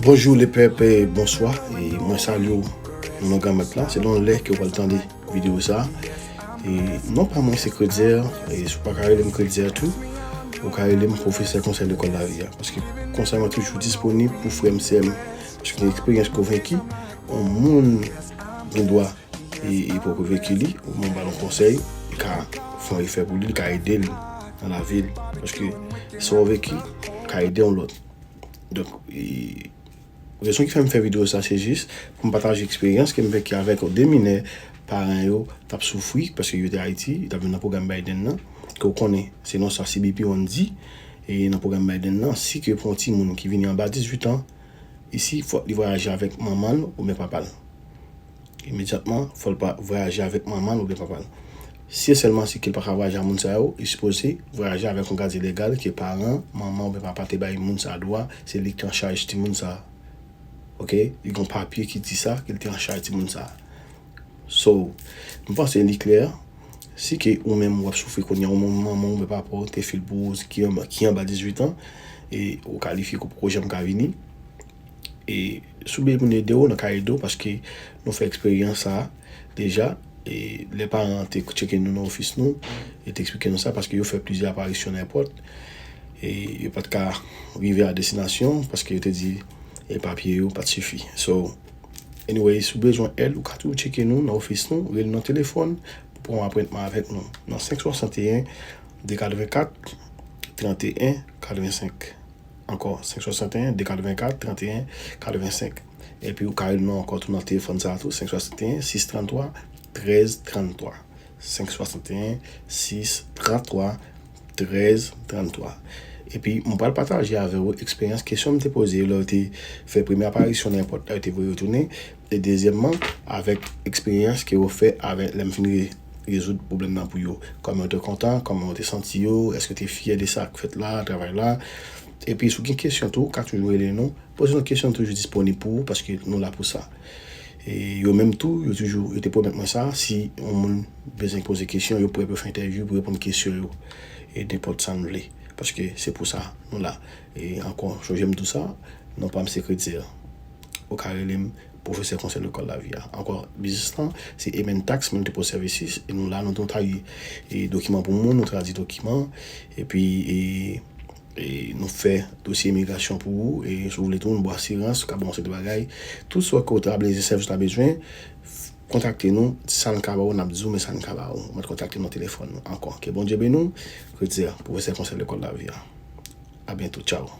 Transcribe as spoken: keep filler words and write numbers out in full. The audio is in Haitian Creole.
Bonjou lepèp, e bonswa. E mwen salye w nan non Granmèt la. Se nan lè ke w pral tande videyo sa. E non pa mwen se Kretzer, e si w pa ka rele m Kretzer tou, ou ka rele m pwofesè konsèy lekòl lavi a. Paske konsèy mwen toujou disponib pou frè m, sè m. Paske gen eksperyans konvenki, yon moun gen dwa e, e poko veki li, ou mwen ba l yon konsèy, li ka fè yon efè pou li, li ka ede l nan lavi l. Paske sa w veki ka ede yon lòt. Donk, e, rezon ki fè m fè videyo sa, se jis pou m pataje eksperyans ke m veki avèk de minè, paran yo t ap soufri paske yo te Ayiti, yo t ap vin nan pwogram Biden nan, ke w konnen, se non sa C B P One di, e nan pwogram Biden nan, si ke pou yon timoun ki vini anba dizuit an, isi, fòk li vwayaje avèk manman l oubyen papa l. Imedyatman, fò l pa vwayaje avèk manman l oubyen papa l. Si e sèlman si ke l pa ka vwayaje ak moun sa yo, li sipoze vwayaje avèk yon gadyen legal ke paran, manman oubyen papa te bay moun sa a dwa, se li ki an chaj timoun sa a. Oke? Li gen yon papye ki di sa, ke l te an chaj timoun sa a. So, m panse li klè, si ke ou menm w ap soufri kounye a, ou menm manman w oubyen papa w te fè l pou ou, ki anba, ki anba dizuit an, e ou kalifye ke w poko janm ka vini, e si w bezwen moun ede w, nou ka ede w paske nou fè eksperyans sa a deja. E lè paran an te tcheke nou nan ofis nou, yo te eksplike nou sa paske yo fè plizyè aparisyon nan èpòt, e yo pa t ka rive a destinasyon paske yo te di e papye yo pa t sifi. So, anyway, si w bezwen èd, ou ka toujou tcheke nou nan ofis nou, rele nou nan telefòn pou pran yon apwentman avèk nou nan senk swasanteyen, de katrevenkat, tranteyen, katrevensenk. Ankò, senk swasanteyen, de katrevenkat, tranteyen, katrevensenk. Epi ou ka rele nou ankò tou nan telefòn sa a tou, senk swasanteyen, sis tranntwa, trèz tranntwa. Senk swasanteyen, sis tranntwa, trèz tranntwa. Epi, mwen pral pataje avè w eksperyans kesyon m te poze yo lè yo te fè premye aparisyon nan èpòt la, yo te voye yo tounen. E dezyèmman, avèk eksperyans ke yo fè avèk lè m fin re-, rezoud pwoblèm nan pou yo. Kòman yo te kontan, kòman yo te santi yo, èske yo te fyè de sa k fèt la, travay la. Epi, si w gen kesyon tou, ou ka toujou rele nou. Poze nou kesyon, nou toujou disponib pou ou, paske nou la pou sa. E yo menm tou, yo toujou, yo te pwomèt mwen sa, si yon moun bezwen poze kesyon, yo prè pou yo fè entèvyou, pou reponn kesyon yo, e nenpòt sa n vle. Paske se pou sa, nou la. E ankò, sonje m di w sa, non pa m se Kretzer. Ou ka rele m pwofesè konsèy lekòl lavi a. Ankò, biznis lan, se Amen Tax, Multiple Services, e nou la, nou, nou ta ye, e dokiman pou moun, nou tradui dokiman, epi, e, e nou fè dosye imigrasyon pou ou, e si w vle tou, nou ba w asirans, ou ka ba w yon seri de bagay. Tout sa ke w ta bezwen, sèvis ou ta bezwen, kontakte nou, sa n ka ba w, n ap di w, men sa n ka ba w. Ou mèt kontakte nou nan telefòn nou ankò. Ke Bondye beni w, Kretzer, pwofesè konsèy lekòl lavi a. A byento, tchaw.